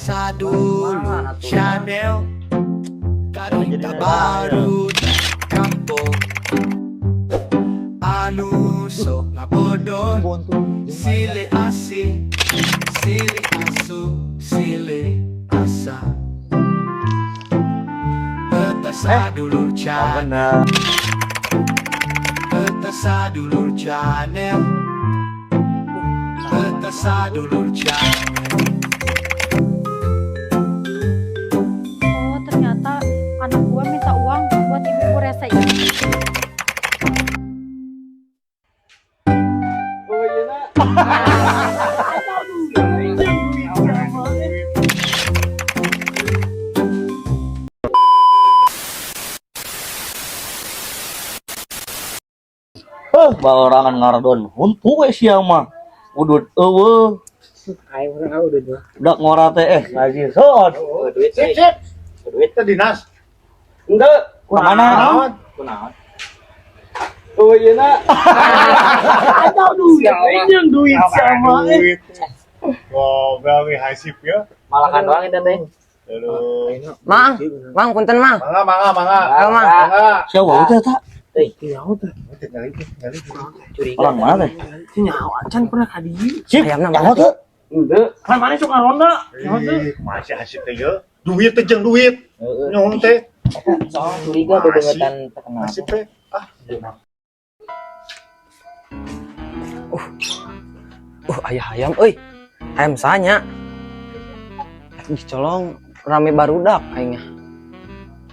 Sadulur Channel. Carita baru di kampung. Anu sok ngabodor. Silih asih, silih asuh, silih asah. Peta Sadulur Channel. Bener. Peta Sadulur Channel. Peta Sadulur Channel. Oh, ternyata anak gua minta uang buat ibu-ibu rese ini. Oh iya nak. Baorangan ngaradon huntu we sia mah. Udud eueuh. Ayo urang udah dua. Budak ngora teh ngaji soot. Duit Sip, sip. Duit Itu dinas. Henteu. Ka mana? Naon? Kunaon? Oh iya nak. Aduh, Yang duit sama duit. Goblok we hasip ya. Malahan doang itu teh. Aduh. Mang, mang punten mang. Mangga, mangga, mangga. Ayo, Mang. Mangga. Siapa teh ta? Tinggal itu, tinggal itu. Curiga. Orang mana teh? Nyawa can pernah ka dieu. Sip. Ayamna Nyaho mana? teu? Henteu. Kan mana sok ngaronda. Ih, masih hasip teh ya. Duit teh jeung duit. Nyong teh. Soalnya curiga bebengetan terkenal. Hasip teh. Ah, Ayah ayam euy. Ayam sanya. Ih, colong rame barudak aingnya.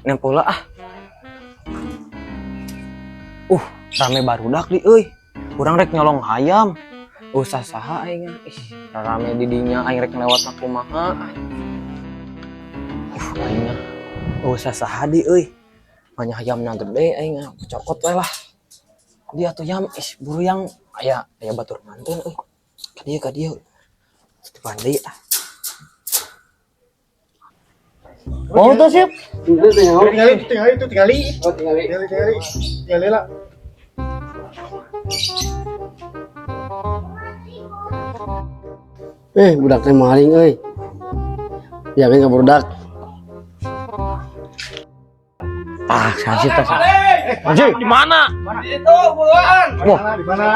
Nempel ah. Rame barudak di euy. Urang rek nyolong hayam. Usah saha aingnya. Ih, rame di dinya aing rek lewat kumaha. Aingnya. Usah saha di euy. Banyak hayamna gede aing cokot we lah. Dia tuh yam ih buru yang aya aya batur manten euy. Ka dieu ka dieu. Titipan deui ah. Mau teu sip? Tinggal itu, tinggal itu, tinggal itu. Oh, tinggal. Tinggal, tinggal, tinggal lah. Budak teh maling euy. Yakin ka budak. Ah, sasip teh. Anjing. Di mana? Di situ, buruan. Wah, di mana?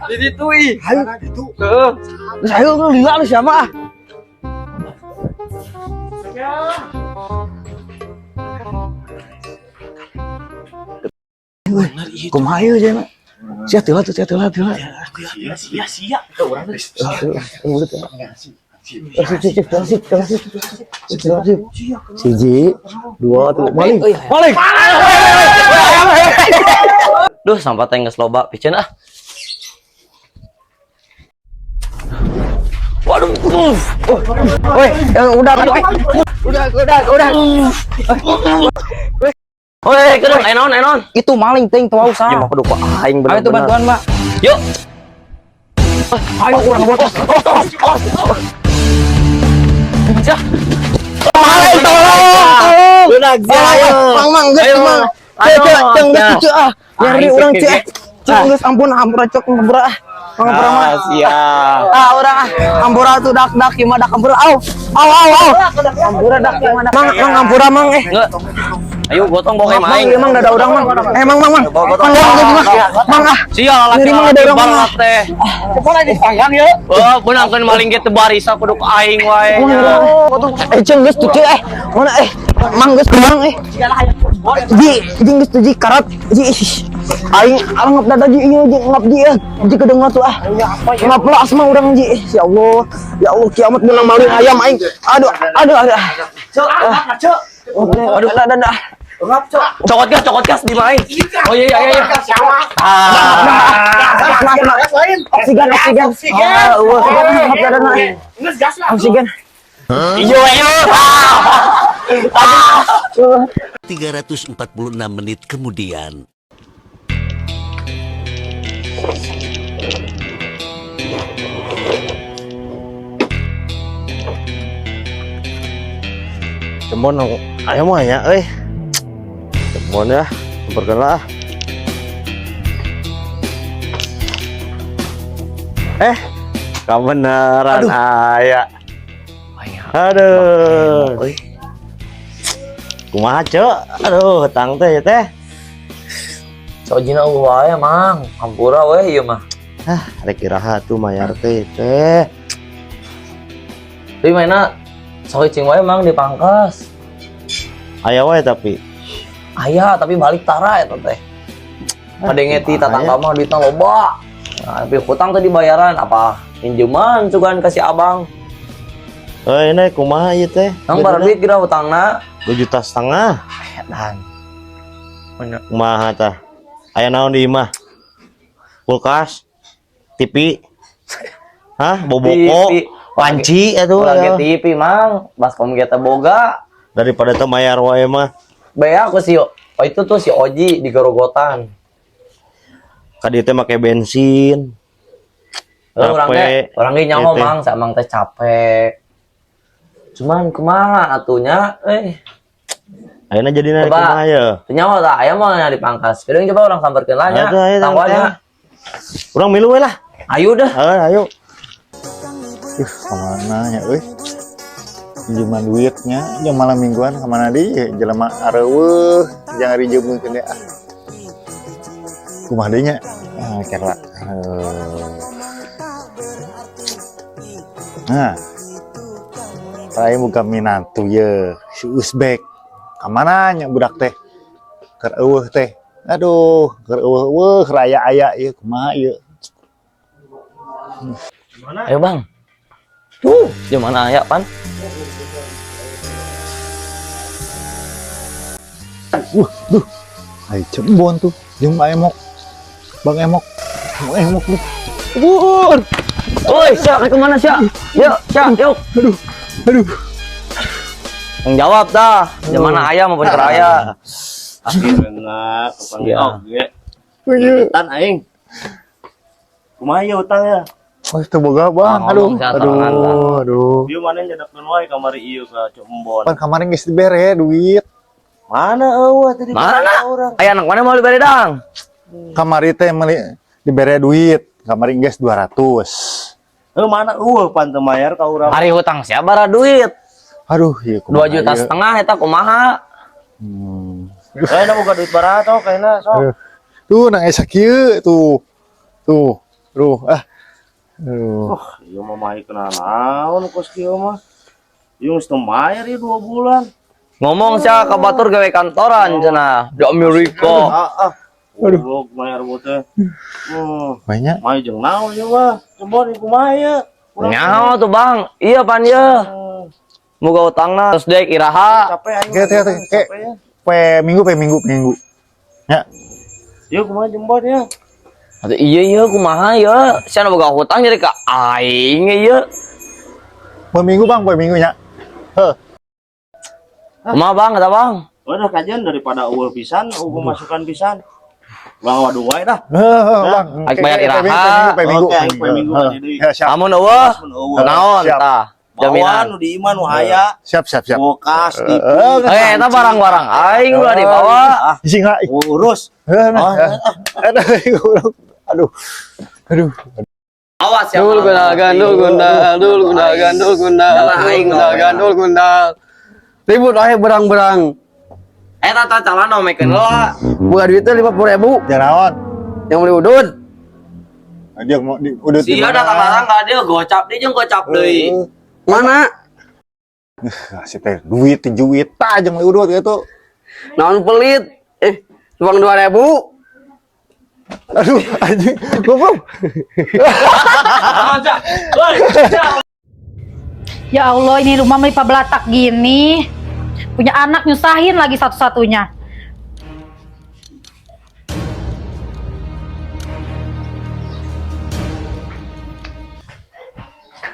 Di situ ih. Ayo, di situ. Heeh. Geus ayo lu lila lu siapa ah? Kumaha ieu cenah? Sia teu lah tuh, sia teu lah, teu lah. Sia sia. Sip, sip, sip, sip, sip, sip, sip. Siji, dua, tilu, maling. Maling. Duh, sampah teh geus loba piceun ah. Waduh. Woi, yang udah udah. Woi, kedeung aya naon, aya naon? Itu maling ting tuh usah. Ya mah kudu ku aing Ayo tuh bener-bener. bantuan, Mbak. Yuk. Ayo urang buat. Ya. Maling tolong, tolong. Budak Tolong, Mang, mang, geus Ayo. mang. Ayo. Cek, cek, ceng geus Ya. cek ah. Nyari Aing urang sih, cek. Cek geus ampun ampura cek ampura ah. Mang ampura mah. Ah, siap. Ah, urang ah. Ampura tuh dak dak ieu mah dak ampura. Au. Au au au. Ampura dak ieu mah dak. Mang, mang ampura mang eh. Enggak. Ayo gotong bawa Mang, main. ieu mang dada urang mang. Eh mang mang mang. Mang mang mang mang ah. Sia lalaki Nyeri mang dada urang mang. balap teh. Kepala di panggang ya. Oh, beunangkeun maling ge teu barisa kudu ku aing wae. Eh ceng geus tuh eh. Mana eh. Mang geus mang eh. Ji, ji geus tuh ji karat. Ji. Aing ngap dada ji ieu ji ngap ji eh. Ji kedengar tuh ah. Ngap lah asma urang ji. Ya Allah. Ya Allah kiamat menang maling ayam aing. Aduh, aduh, aduh. Cek, cek. Aduh, aduh, aduh. Cokot gas, cokot gas di main. Oh iya iya iya. Ah. Oksigen, oksigen. Oksigen. Ah, oksigen, ngap dada na. Geus gas lah. Oksigen. Iyo iyo. Ah. 346 menit kemudian. Cembon ayam mah ya euy. Cembon ya, samperkeun lah. Kebenaran aya. Aduh. Euy. Kumaha, Cek? Aduh, hutang teh ya teh. Sojina eueuh wae, Mang. Hampura we ieu mah. Ah, rek iraha tuh mayar teh teh. Tapi mainna sok cing wae, Mang, dipangkas. Aya wae tapi. Aya, tapi balik tara eta teh. Kadenge ti tatangga mah duitna loba. Nah, tapi hutang teh dibayaran apa? Pinjeman sugan kasih abang. Eh, ini kumaha ieu teh? Nang bara duit kira hutangna. 2,5 juta. Dan. Kumaha tah? Aya naon di imah? Kulkas, TV, hah, boboko, TV. panci atuh Ulah ya. ge TV, Mang. Baskom ge teh boga. Daripada teu mayar wae mah. Bea aku si, oh, itu tuh si Oji di Gorogotan. Ka dieu teh make bensin. Eh, urang ge, Capek. urang ge nyaho, Gitu. Mang, samang teh capek. Cuman kumaha atunya eh Ayeuna jadi naik Coba. kumaha ya? Teu nyaho tah aya mah nya dipangkas. Kedeung coba urang samperkeun lah nya. Aduh, ayo, Tangguhannya. Urang milu we lah. Ayo dah. Ayo, ayo. Ih, kemana ya, euy? Pinjaman duitnya, jam malam mingguan kemana di? Jelema areuweuh, jangan rijeumkeun deh ah. Kumaha deui nya? Ah, kira. Nah, saya buka minantu ye, si Uzbek. Kamana nya budak teh? Keur euweuh teh. Aduh, keur euweuh-euweuh, keur aya-aya ieu kumaha ieu? Ayo, Bang. Tuh, di mana aya pan? Wah, duh. Ai cembon tuh, jeung Bang Emok. Bang Emok. Bang Emok tuh. Bur. Oi, Sya, kemana Sya? Yuk, Sya, yuk. Aduh, aduh. Yang jawab dah. Di mana ayam maupun keraya. Akhirna kepanggil Iya. oge. Tan aing. Kumaha ieu hutang ya? Oh, itu boga bang. Ah, Aduh, ngomong saya aduh, sorangan, Bang. aduh. Ieu mana nyedekkeun wae kamari ieu ka Cuk Embon. Pan kemarin geus dibere duit. Mana eueuh tadi Mana? orang? Aya anak mana mau diberi dang? Kamari teh meuli dibere duit. Kamari geus 200. Eh mana eueuh pan teu mayar ka urang. Hari hutang siapa bara duit? Aduh, ieu Dua kumaha juta ieu? setengah eta kumaha? Kayaknya boga duit barato kayaknya sok. Aduh. Tuh nang esa kieu tuh. Tuh. Aduh, ah. Aduh. Oh, ieu mah mah kena naon kos kieu mah. Ieu geus teu mayar ieu 2 bulan. Ngomong sia ka batur gawe kantoran cenah di Amerika. Ah, ah. Goblok mayar teh. Banyak. Mah jeung naon ieu mah? Cembon ieu kumaha ieu? Urang Nyaho tuh, Bang. Iya pan ye. Muga utangna terus dek iraha. capek aing. Oke, oke, oke. Capek ya. Pe minggu, pe minggu, pe minggu. Ya. Ieu kumaha jembon ya? Atuh iya iya kumaha ya? Sia nu boga hutang jadi ka aing ieu. Pe minggu bang, pe minggu nya. Heh. Kumaha Bang kata Bang? Udah kajian daripada eueuh pisan, eueuh pemasukan pisan. Ulang waduh wae dah. Heh, bang. Aing bayar Oke, iraha. pe minggu, pe minggu, Oke, pe aing pe minggu Heh. aja deui. Ya, siap. Amun eueuh Mun eueuh. naon Siap. tah? Bawaan Jaminan. nu di imah nu aya. Siap, siap, siap. Kulkas, TV. Eh, eta barang-barang aing ulah dibawa. Ah, Isi nggak? urus. Heh, nah. Oh, Aduh, aduh. Aduh. Awas ya. Dul gundal gandul gundal dul gundal gandul gundal Jalan dul aing gundal ngomong. gandul gundal. Ribut aja berang-berang. Eta tah calana omekeun heula. Buka duitnya 50.000 Jangan naon. yang beli udut. Dia mau di udah di Sia mana? datang larang ka dia gocap deui jeung gocap deui. Mana? Ah, si teh duit juta aja mau udut gitu. Naon pelit? Eh, uang 2.000. Aduh, anjing. Goblok. Ya Allah, ini rumah melipat belatak gini. Punya anak nyusahin lagi satu-satunya.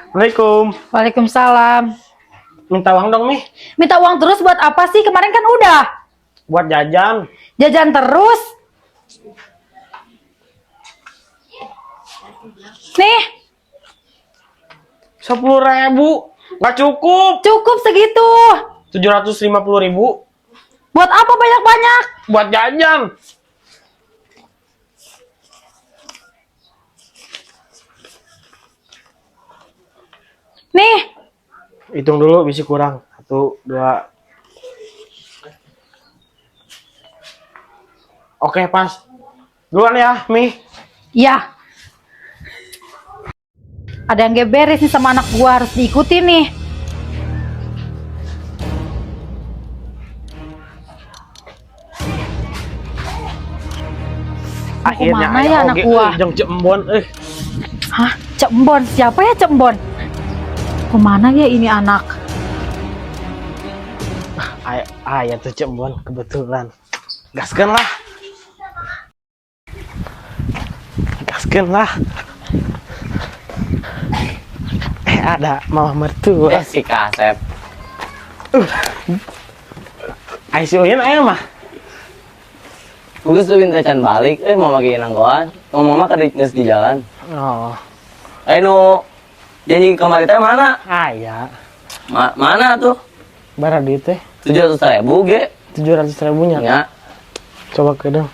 Assalamualaikum. Waalaikumsalam. Minta uang dong, Mi. Minta uang terus buat apa sih? Kemarin kan udah. Buat jajan. Jajan terus. Nih, 10.000. Nggak cukup. cukup segitu. 750.000. Buat apa banyak-banyak? Buat jajan. Nih, Hitung dulu bisa kurang. Satu, dua. Oke, pas. Duluan ya, Mi. Ya. Ada yang gak beres nih sama anak gua, harus diikuti nih. Akhirnya Kemana aya ya anak oge, gua? Jeung Ceu Embon euy. Hah? Ceu Embon? Siapa ya Ceu Embon? Kemana ya ini anak? Aya aya tuh Ceu Embon kebetulan. Gaskeun lah. Gaskeun lah. Eh, ada mama mertua. Eh, si Kasep. Ai si Uyin aya mah. Geus tuh minta can balik, eh mama ge nanggoan. Mama mah geus di jalan. Oh, Eh nu janji kamari teh mana? aya. Mana tuh? Bara duit teh 700 ribu ge. 700 ribunya. Nya. Coba ke dong.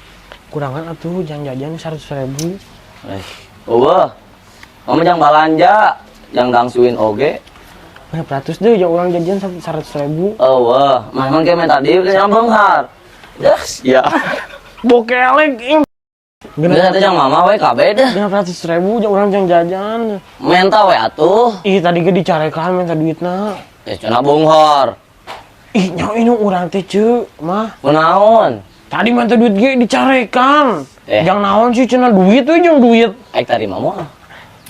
Kurangan atuh, jangan jajan 100 ribu. Eh, eueuh. Mama jangan balanja, jangan gangsuin oge. Berapa ratus deh, jangan orang jajan 100 ribu. Eueuh, mah emang kayak minta duit yang benghar. Yes, ya. Bokelek, ih. Geus atuh jang mama we kabeh deh. 600 ribu, jangan orang jangan jajan. Menta we atuh. Ih, tadi ge dicarekan minta duitna. Eh, cenah beunghar. Ih, nyawa ini urang teh ceu, mah. Kunaon? Tadi minta duit ge dicarekan. Eh. Jangan naon sih cenah duit we jeung duit. Aik tadi mama.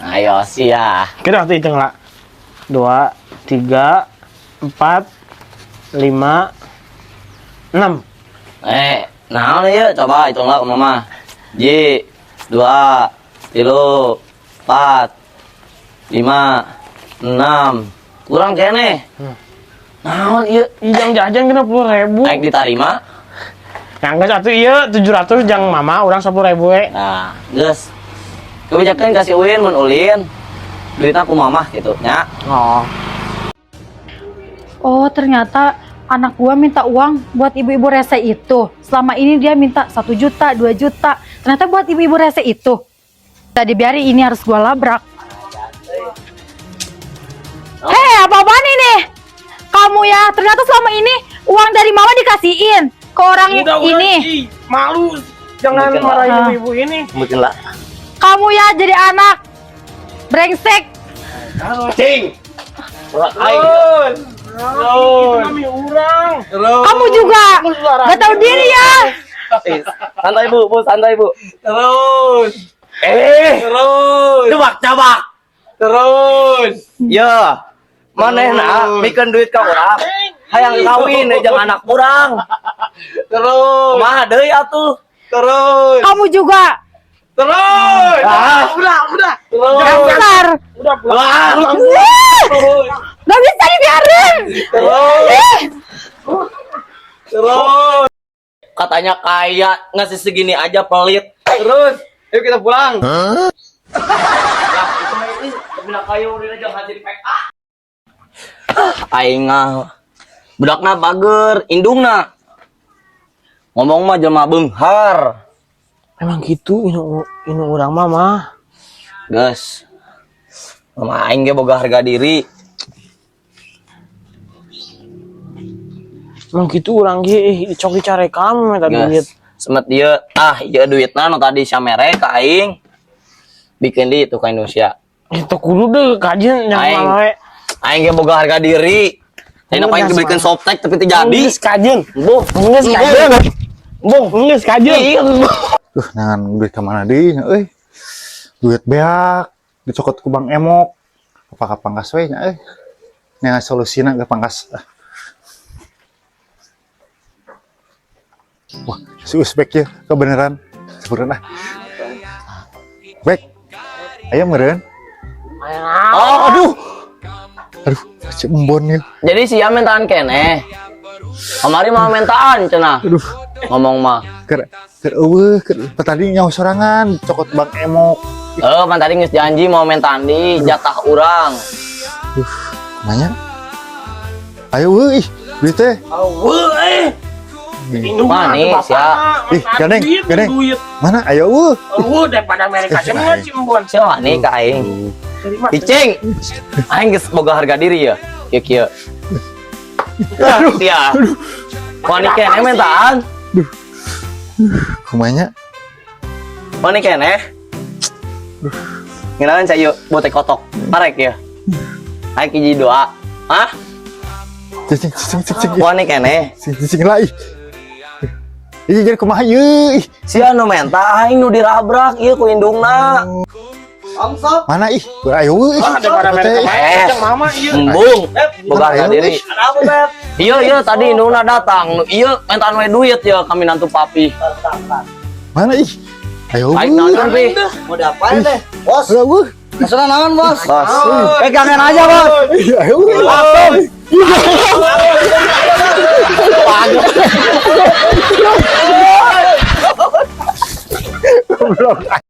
Ayo sia. Kira atuh hitung lah. Dua, tiga, empat, lima, enam. Eh, naon ieu? Coba hitung lah ke mama. Ji, dua, tilu, empat, lima, enam. Kurang keneh. Naon ieu? Ih, jang jajan 60 ribu. Aik ditarima. Nah, geus atuh ieu 700 jang mama urang 10 ribu we. Nah, geus. Kebijakan kasih Uin mun ulin. Duitna ku mama gitu nya. Oh. Oh, ternyata anak gua minta uang buat ibu-ibu rese itu. Selama ini dia minta 1 juta, 2 juta. Ternyata buat ibu-ibu rese itu. Tadi biarin, ini harus gua labrak. Hei, apa-apaan ini? Kamu ya, ternyata selama ini uang dari mama dikasihin ke orang ini. Ih, malu. Jangan Mungkin lah. marahin Ah. ibu-ibu ini. Mungkin lah. Kamu ya jadi anak brengsek. Cing. Aing. Itu mami urang. Kamu juga gak tahu diri ya. Eh, santai Bu, Bu, santai Bu. Terus. Eh, Terus. Coba, coba. Terus. Ya. Manehna mikeun duit ka urang. Hayang kawin eh jeung anak urang. Terus. Kumaha deui atuh? Terus. Kamu juga Terus. Ah. Udah, udah. dasar. Udah pulang. Wah. Gak bisa dibiarin. Terus. Ih. Terus. Katanya kaya ngasih segini aja pelit. Terus. Ayo kita pulang. Lah, itu mah ini benda kayu udah jangan jadi PK. Aing mah budakna bager, indungna. Ngomong mah jelema beunghar. Emang gitu ini urang mah mah. Geus. Mama aing ge boga harga diri. Emang gitu urang ge ih cok dicarekan minta duit. Geus. Semet dia, ah ieu duitna nu tadi sia mere ka aing. Bikin di itu ka Indonesia. Itu kudu deh kajian yang Aing. mama we. Aing ge boga harga diri. Aing apa yang dibelikan Softex tapi tidak jadi. Geus kajian. Buh, Geus kajian. Bung, geus kajian. Iya, Nangan duit kemana deui nya euy? Duit beak dicokot ku Bang Emok. Apa ka pangkas we nya euy? Nya solusina ke pangkas. Ah. Wah, si Usbek ya kebenaran. Sebenarnya. Bek. Aya meureun. Oh, Aduh. Aduh, si embon ya. jadi si mentaan keneh. Kamari mah mentaan cenah. Aduh, Ngomong mah. keur keur eueuh, keur tadi nyaho sorangan cokot Bang Emok. Eh, pan tadi geus janji mau mentaan di jatah urang. Nanya. Ayo euy, duit teh. Eueuh eh. Mana nih, sia? Ih, gandeng, gandeng. Mana? Ayo eueuh. Eueuh daripada Amerika semua Cimbon. Sia nih ka aing. Icing. Aing geus boga harga diri ya. Kieu kieu. Sia. Wani keneh mentaan. Kumaha nya? Wani keneh. Ngeunaan cai bote kotok. Arek ya. Aing hiji doa. Hah? Cicing cicing cicing. Wani keneh. Cicing cicing lah ih. Ih, jadi kumaha ieu? Ih, Sia nu menta aing nu dirabrak ieu ku indungna. mana ih? Ayo ih. Daripada mereka Teh. main, cang mama ieu. Embung. Boga Ayo, diri. ih. Ada apa, Beb? Iya, iya tadi indungna datang. Iya, mentaan we duit ya kami nantu papi. Mana ih? Ayo. Aing naon pi? Mau diapain teh? Bos, Ayo. maksudnya naon, Bos? Bos. Pegangan aja, Bos. Ih, ayo. Langsung. Goblok.